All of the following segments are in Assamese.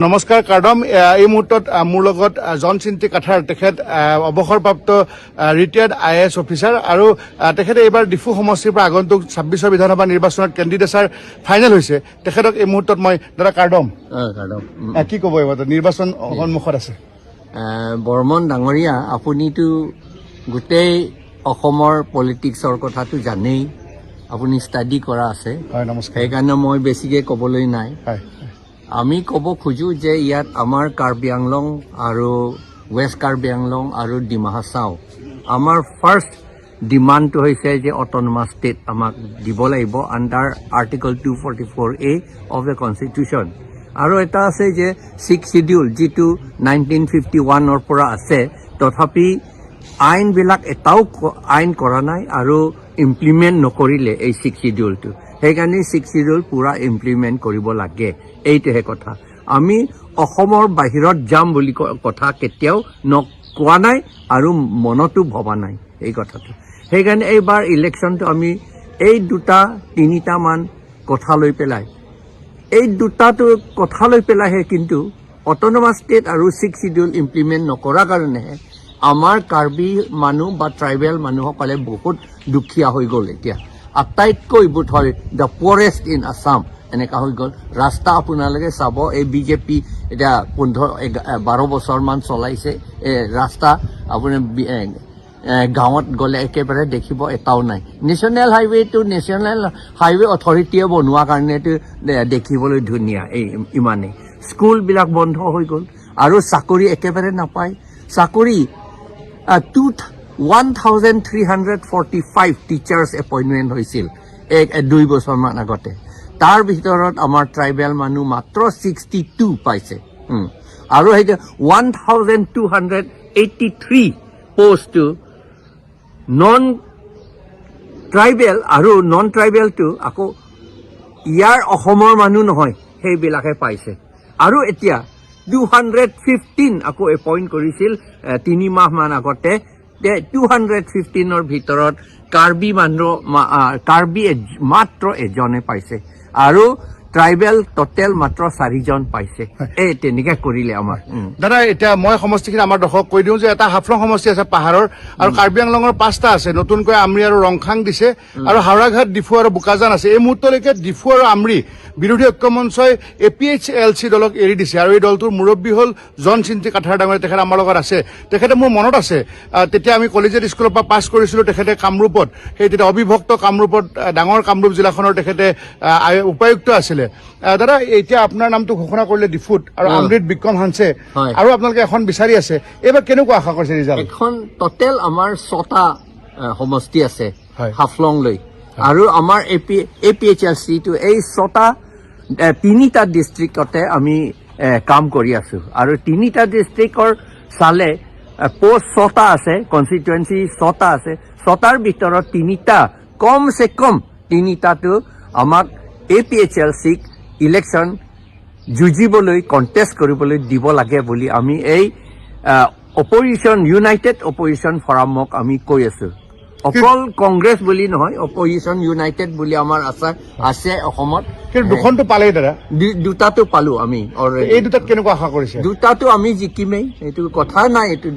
নমস্কাৰ কাৰ্ডম। এই মুহূৰ্তত মোৰ লগত জন চিন্তি কাঠাৰ, তেখেত অৱসৰপ্ৰাপ্ত ৰিটায়াৰ্ড আইএএছ অফিচাৰ আৰু তেখেতে এইবাৰ ডিফু সমষ্টিৰ পৰা আগন্তুক 26ৰ বিধানসভা নিৰ্বাচনত কেণ্ডিডেচাৰ ফাইনেল হৈছে। তেখেতক এই মুহূৰ্তত মই, দাদা কাৰ্ডম, কাৰ্ডম। কি ক'ব, এইবাৰ নিৰ্বাচন সন্মুখত আছে? বৰ্মন ডাঙৰীয়া, আপুনিতো গোটেই অসমৰ পলিটিক্সৰ কথাটো জানেই, আপুনি ষ্টাডি কৰা আছে। হয়, নমস্কাৰ। সেইকাৰণে মই বেছিকৈ ক'বলৈ নাই। আমি ক'ব খোজোঁ যে ইয়াত আমাৰ কাৰ্বি আংলং আৰু ৱেষ্ট কাৰ্বি আংলং আৰু ডিমা হাছাও, আমাৰ ফাৰ্ষ্ট ডিমাণ্ডটো হৈছে যে অট'নমাছ ষ্টেট আমাক দিব লাগিব under Article 244A of the Constitution। আৰু এটা আছে যে ছিক্স চিডিউল, যিটো 1951ৰ পৰা আছে, তথাপি আইনবিলাক এটাও আইন কৰা নাই আৰু ইমপ্লিমেণ্ট নকৰিলে এই ছিক্স চিডিউলটো। সেইকাৰণে ছিক্স চিডিউল পূৰা ইমপ্লিমেণ্ট কৰিব লাগে, এইটোহে কথা। আমি অসমৰ বাহিৰত যাম বুলি কথা কেতিয়াও কোৱা নাই আৰু মনতো ভবা নাই এই কথাটো। সেইকাৰণে এইবাৰ ইলেকশ্যনটো আমি এই দুটা তিনিটামান কথা লৈ পেলাই, এই দুটাটো কথা লৈ পেলাইহে, কিন্তু অট'নমাছ ষ্টেট আৰু ছিক্স চিডিউল ইমপ্লিমেণ্ট নকৰাৰ কাৰণেহে আমাৰ কাৰ্বি মানুহ বা ট্ৰাইবেল মানুহসকলে বহুত দুখীয়া হৈ গ'ল। এতিয়া আটাইতকৈ বোধ হয় the পুৱৰেষ্ট ইন আছাম এনেকুৱা হৈ গ'ল। ৰাস্তা আপোনালোকে চাব, এই বিজেপি এতিয়া 15 12 বছৰমান চলাইছে। এই ৰাস্তা আপুনি গাঁৱত গ'লে একেবাৰে দেখিব এটাও নাই। নেশ্যনেল হাইৱেটো নেশ্যনেল হাইৱে অথৰিটিয়ে বনোৱা কাৰণেতো দেখিবলৈ ধুনীয়া, এই ইমানেই। স্কুলবিলাক বন্ধ হৈ গ'ল আৰু চাকৰি একেবাৰে নাপায়। চাকৰি 1345 teachers appointment হৈছিল এক 2 বছৰমান আগতে। তাৰ ভিতৰত আমাৰ ট্ৰাইবেল মানুহ মাত্ৰ 62 পাইছে। আৰু সেইটো 1283 পষ্টটো নন ট্ৰাইবেল আৰু নন ট্ৰাইবেলটো আকৌ ইয়াৰ অসমৰ মানুহ নহয়, সেইবিলাকে পাইছে। আৰু এতিয়া 215 আকৌ এপইণ্ট কৰিছিল 3 মাহমান আগতে। 215ৰ ভিতৰত কাৰ্বি মানুহ কাৰ্বি মাত্ৰ এজনে পাইছে আৰু ট্ৰাইবেল টোটেল মাত্ৰ চাৰিজন পাইছে। এই তেনেকে কৰিলে আমাৰ। দাদা, এতিয়া মই সমষ্টিখিনি আমাৰ দৰ্শক কৈ দিওঁ যে এটা হাফলং সমষ্টি আছে পাহাৰৰ আৰু কাৰ্বি আংলঙৰ পাঁচটা আছে, নতুনকৈ আমৰি আৰু ৰংখাং দিছে আৰু হাওৰাঘাট, ডিফু আৰু বোকাজান আছে। এই মুহূৰ্তলৈকে ডিফু আৰু আমৰি বিৰোধী ঐক্য মঞ্চই এপিএইচ এল চি দলক এৰি দিছে আৰু এই দলটোৰ মুৰব্বী হ'ল জন চিন্তি কাঠাৰ ডাঙৰীয়া। তেখেত আমাৰ লগত আছে। তেখেতে, মোৰ মনত আছে, তেতিয়া আমি কলেজিয়েট স্কুলৰ পৰা পাছ কৰিছিলোঁ, তেখেতে কামৰূপত, সেই তেতিয়া অবিভক্ত কামৰূপত, ডাঙৰ কামৰূপ জিলাখনৰ তেখেতে উপায়ুক্ত আছিলে। দাদা, এতিয়া আপোনাৰ নামটো ঘোষণা কৰিলে ডিফুত আৰু আমৰিত বিক্ৰম হানছে আৰু আপোনালোকে এখন বিচাৰি আছে। এইবাৰ কেনেকুৱা আশা কৰিছে ৰিজাল্ট? এখন টোটেল আমাৰ ছটা সমষ্টি আছে হাফলং লৈ আৰু আমাৰ এপিএইচ এল চিটো এই ছটা তিনিটা ডিষ্ট্ৰিক্টতে আমি কাম কৰি আছো। আৰু তিনিটা ডিষ্ট্ৰিক্টৰ চালে পোষ্ট ছটা আছে, কনষ্টিটুৱেঞ্চি ছটা আছে। ছটাৰ ভিতৰত তিনিটা, কমচে কম তিনিটাটো আমাক এপিএইচ এল চিক ইলেকশ্যন যুঁজিবলৈ, কণ্টেষ্ট কৰিবলৈ দিব লাগে বুলি আমি এই অপজিশ্যন, ইউনাইটেড অপজিশ্যন ফৰামক আমি কৈ আছো। অকল কংগ্ৰেছ বুলি নহয়, অপজিশ্যন ইউনাইটেড বুলি আমাৰ আছে আছে অসমত। কিন্তু দুখনটো পালেই দাদা। দুটাটো পালো আমি already। এই দুটাত কেনেকুৱা আশা কৰিছে? দুটাটো আমি জিকিমেই, এইটো কথা নাই। এইটো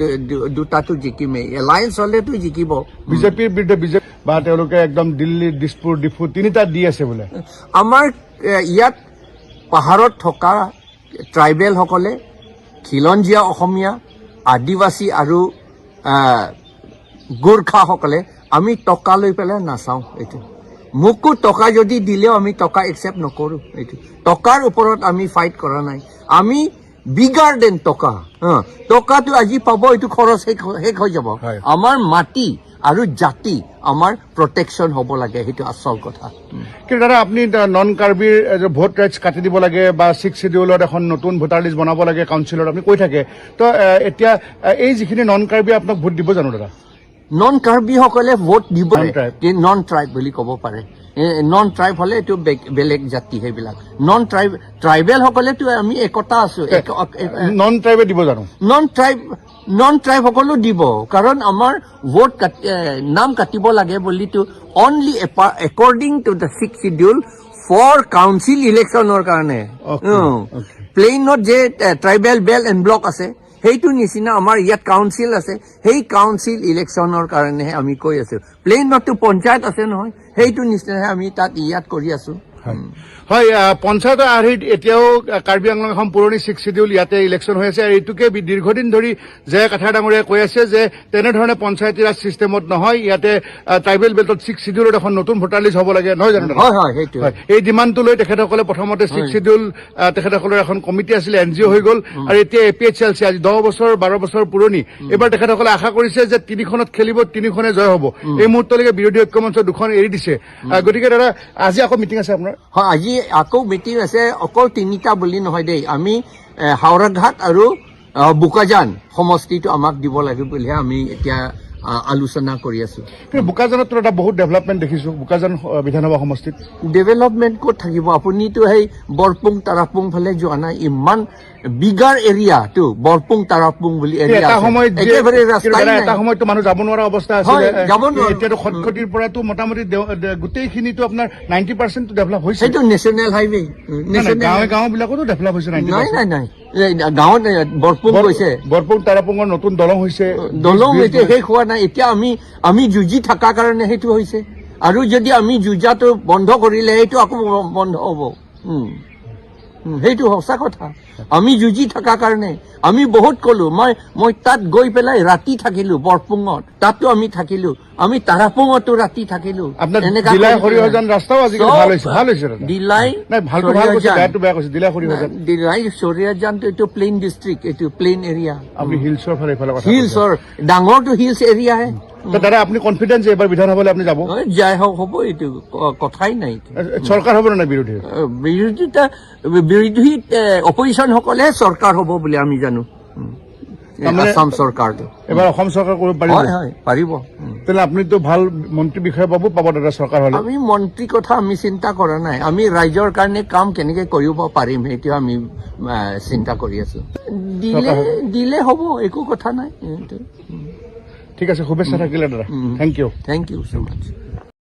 দুটাটো জিকিমেই, এলায়েন্স হলেতো জিকিব। বিজেপিৰ বিৰুদ্ধে বিজেপি বা তেওঁলোকে একদম দিল্লী, দিছপুৰ, ডিফু তিনিটা দি আছে বোলে। আমাৰ ইয়াত পাহাৰত থকা ট্ৰাইবেলসকলে, খিলঞ্জীয়া অসমীয়া, আদিবাসী আৰু গোৰ্খাসকলে আমি টকা লৈ পেলাই নাচাওঁ এইটো। মোকো টকা যদি দিলেও আমি টকা একচেপ্ট নকৰোঁ। এইটো টকাৰ ওপৰত আমি ফাইট কৰা নাই। আমি বিগাৰ then টকা। টকাটো আজি পাব, এইটো খৰচ শেষ শেষ হৈ যাব। আমাৰ মাটি আৰু জাতি আমাৰ প্ৰটেকশ্যন হ'ব লাগে, সেইটো আচল কথা। কিন্তু দাদা, আপুনি নন কাৰ্বিৰ ভোট ৰাইটছ কাটি দিব লাগে বা ছিক্স চিডিউলত এখন নতুন ভোটাৰ লিষ্ট বনাব লাগে কাউন্সিলত, আপুনি কৈ থাকে। তো এতিয়া এই যিখিনি নন কাৰ্বি আপোনাক ভোট দিব জানো দাদা? নন কাৰ্বিসকলে ভোট দিব। Non-tribe. নন ট্ৰাইব বুলি ক'ব পাৰে। নন ট্ৰাইব হ'লে এইটো বেলেগ জাতি সেইবিলাক। নন ট্ৰাইব, ট্ৰাইবেল সকলেতো আমি একতা আছো। নন ট্ৰাইবে দিব জানো? নন ট্ৰাইব সকলো দিব, কাৰণ আমাৰ ভোট নাম কাটিব লাগে বুলিতো only according to the Sixth Schedule for council ইলেকশ্যনৰ কাৰণে। প্লেইনত যে ট্ৰাইবেল বেল্ট এণ্ড ব্লক আছে, সেইটো নিচিনা আমাৰ ইয়াত কাউন্সিল আছে। সেই কাউন্সিল ইলেকশ্যনৰ কাৰণেহে আমি কৈ আছো। প্লেইনততো পঞ্চায়ত আছে নহয়, সেইটো নিচিনাহে আমি তাত ইয়াত কৰি আছো। হয়, পঞ্চায়তৰ আৰ্হিত এতিয়াও কাৰ্বি আংলং এখন পুৰণি ছিক্স চিডিউল ইয়াতে ইলেকশ্যন হৈ আছে আৰু এইটোকে দীৰ্ঘদিন ধৰি জে কাথাৰ ডাঙৰীয়াই কৈ আছে যে তেনেধৰণে পঞ্চায়তী ৰাজ চিষ্টেমত নহয়, ইয়াতে ট্ৰাইবেল বেল্টত ছিক্স চিডিউলত এখন নতুন ভোটাৰ লিষ্ট হ'ব লাগে, নহয় জানো দাদা? হয় হয়, সেইটো। হয়, এই ডিমাণ্ডটো লৈ তেখেতসকলে প্ৰথমতে ছিক্স চিডিউল, তেখেতসকলৰ এখন কমিটি আছিলে, এনজিঅ' হৈ গ'ল আৰু এতিয়া এপিএইচএলচি আজি 10 বছৰ 12 বছৰ পুৰণি। এইবাৰ তেখেতসকলে আশা কৰিছে যে তিনিখনত খেলিব, তিনিখনে জয় হ'ব। এই মুহূৰ্তলৈকে বিৰোধী ঐক্য মঞ্চ দুখন এৰি দিছে। গতিকে দাদা, আজি আকৌ মিটিং আছে আপোনাৰ? হয়, আজি আকৌ মিটিং আছে। অকল তিনিটা বুলি নহয় দেই, আমি হাওৰাঘাট আৰু বোকাজান সমষ্টিটো আমাক দিব লাগে বুলিহে আমি এতিয়া আলোচনা কৰি আছো। কিন্তু বোকাজানতো এটা বহুত ডেভেলপমেণ্ট দেখিছো বোকাজান বিধানসভা সমষ্টিত। ডেভেলপমেণ্ট ক'ত থাকিব? আপুনিতো সেই বৰপুং তাৰাপুং ফালে যোৱা নাই। ইমান বিগাৰ এৰিয়াটো বৰপুং তাৰাপুং বুলি এৰিয়া এটা আছে। সময়ত যে একেবাৰে কিন্তু ৰাস্তাই দাদা, নাই। এটা সময়ততো মানুহ যাব নোৱাৰা অৱস্থা আছিলে। হয়, যাব নোৱাৰো। এতিয়াতো খটখটিৰ পৰাতো মোটামুটি গোটেইখিনিতো আপোনাৰ 90% ডেভেলপ হৈছে। সেইটো নেশ্যনেল হাইৱে। নাই, নাই, গাঁৱে গাঁও বিলাকতো ডেভেলপ হৈছে 90। নাই নাই নাই, এই গাঁৱত এই বৰপুং গৈছে। বৰপুং তাৰাপুঙৰ নতুন দলং হৈছে। দলং এতিয়া শেষ হোৱা নাই। এতিয়া আমি আমি যুঁজি থকা কাৰণে সেইটো হৈছে আৰু যদি আমি যুঁজাটো বন্ধ কৰিলে সেইটো আকৌ বন্ধ হ'ব। উম। উম, সেইটো সঁচা কথা। আমি যুঁজি থকা কাৰণে আমি বহুত কলো। মই তাত গৈ পেলাই ৰাতি থাকিলো বৰপুঙত, তাতো আমি থাকিলো, আমি তাৰাপুঙতো ৰাতি থাকিলো। আপোনাৰ এনেকা দিলাই কৰি সৰিয়হজান ৰাস্তাও আজিকালি চব ভাল হৈছে, ভাল হৈছে দাদা। দিলাই নাই, ভালটো ভাল কৈছে, সৰিয়হজান। বেয়াটো বেয়া কৈছে। দিলাই সৰিয়হজান। দিলাই সৰিয়হজানটো এইটো প্লেইন ডিষ্ট্ৰিক্ট, এইটো প্লেইন এৰিয়া। আপুনি হিলছৰ ফালে এইফালে কথা কৈছে। হিলছৰ ডাঙৰটো হিলছ এৰিয়াহে। তো দাদা, আপুনি কনফিডেন্স যে এইবাৰ বিধানসভালৈ আপুনি যাব? যাই হওক, হ'ব, এইটো কথাই নাই এইটো। চৰকাৰ হ'ব নে নাই বিৰোধীৰ? বিৰোধিতা, বিৰোধী অপজিশ্যনসকলে চৰকাৰ হ'ব বুলি আমি জানো। তাৰমানে আছাম চৰকাৰটো এবাৰ অসম চৰকাৰ কৰিব পাৰিব? হয় হয়, পাৰিব। তেতিয়াহ'লে আপুনিতো ভাল মন্ত্ৰী বিষয়া পাব পাব দাদা চৰকাৰ হ'লে। আমি মন্ত্ৰী কথা আমি চিন্তা কৰা নাই। আমি ৰাইজৰ কাৰণে কাম কেনেকে কৰিব পাৰিম সেইটো আমি চিন্তা কৰি আছো। দিলে চৰকাৰ হ'ব। দিলে হ'ব, একো কথা নাই এইটো। ঠিক আছে, শুভেচ্ছা থাকিলে দাদা, thank U. Thank you so much.